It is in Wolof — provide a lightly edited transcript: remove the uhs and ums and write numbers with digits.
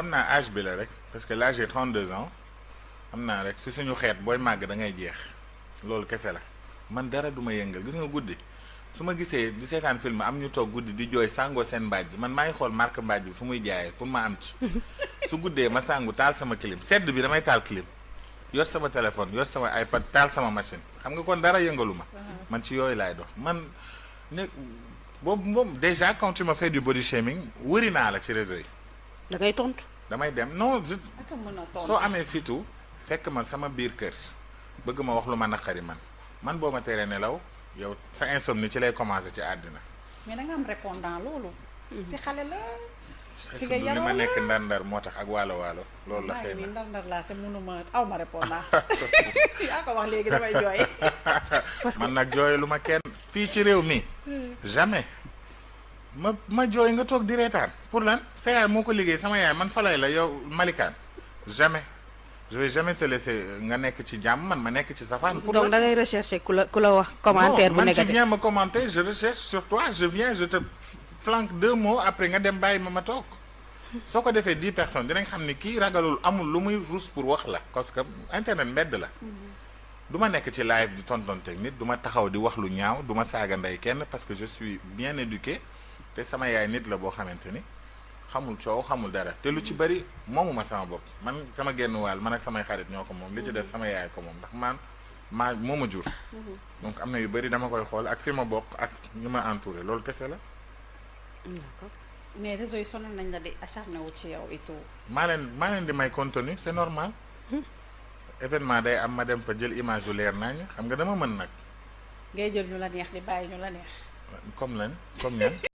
xam naa âge bi la rek parce que là j'ai 32 ans xam naa rek si suñu xeet booy màgg da ngay jeex loolu kese la man dara du ma yëngal gis nga guddi su ma gisee di seetaan film am ñu toog guddi di jooy sàngoo seen mbàjj man maa ngi xool marque mbàjj bi fu muy jaayee pour ma am ci su guddee ma sàngu taal sama clim sedd bi damay taal clim yor sama téléphone yor sama iPad taal sama machine xam nga kon dara yëngalu ma man ci yooyu laay dox man ne boobu moom déjà quand tu me fais du body shaming wëri naa la ci réseau yi da ngay tontu. damay dem non tontu. soo amee fitu fekk ma sama biir kër bëgg ma wax lu ma naqari man boo ma teree nelaw yow sa insomnie ci lay commencé ci àddina. mais da nga am répondant loolu. si xale la. fi nga yaroo li ma nekk ndar-ndar moo tax ak waalo waalo. loolu la xëy na ndar-ndar laa te mënuma aw ma répondant. yaa ko wax léegi damay jooy. parce que man nag jooy lu ma kenn. fii ci réew mi. jamais. ma jooy nga toog di reetaan pour lan sa yaay moo ko liggéey sama yaay man falay la yow malikaan jamais je vais jamais te laisser nga nekk ci jàmm man ma nekk ci safaan. pour donc da ngay rechercher ku la wax commentaire bu négatif. non man tu viens me commenter je recherche sur toi je viens je te flanque 2 mots après nga dem bàyyi ma toog soo ko defee 10 personnes dinañ xam ni kii ragalul amul lu muy rus pour wax la parce que internet mbedd la. du ma nekk ci live di tontonteeg nit du ma taxaw di wax lu ñaaw du ma saaga ndey kenn parce que je suis bien éduqué. te sama yaay nit la boo xamante ni xamul coow xamul dara te lu ci bëri moomuma sama bopp man sama genn wàll man ak samay xarit ñoo ko moom li ci des sama yaay ko moom ndax maa moo ma jur. donc am na yu bëri dama koy xool ak fi ma bokk ak ñu ma entouré loolu kese la. d'accord. mais réseau yi sonal nañ la di acharné wu ci yow et tout. maa leen di may contenu c'est normal. événement day am ma dem fa jël image yu leer nañ xam nga dama mën nag. ngay jël ñu la neex di bàyyi ñu la neex. comme lan comme ñan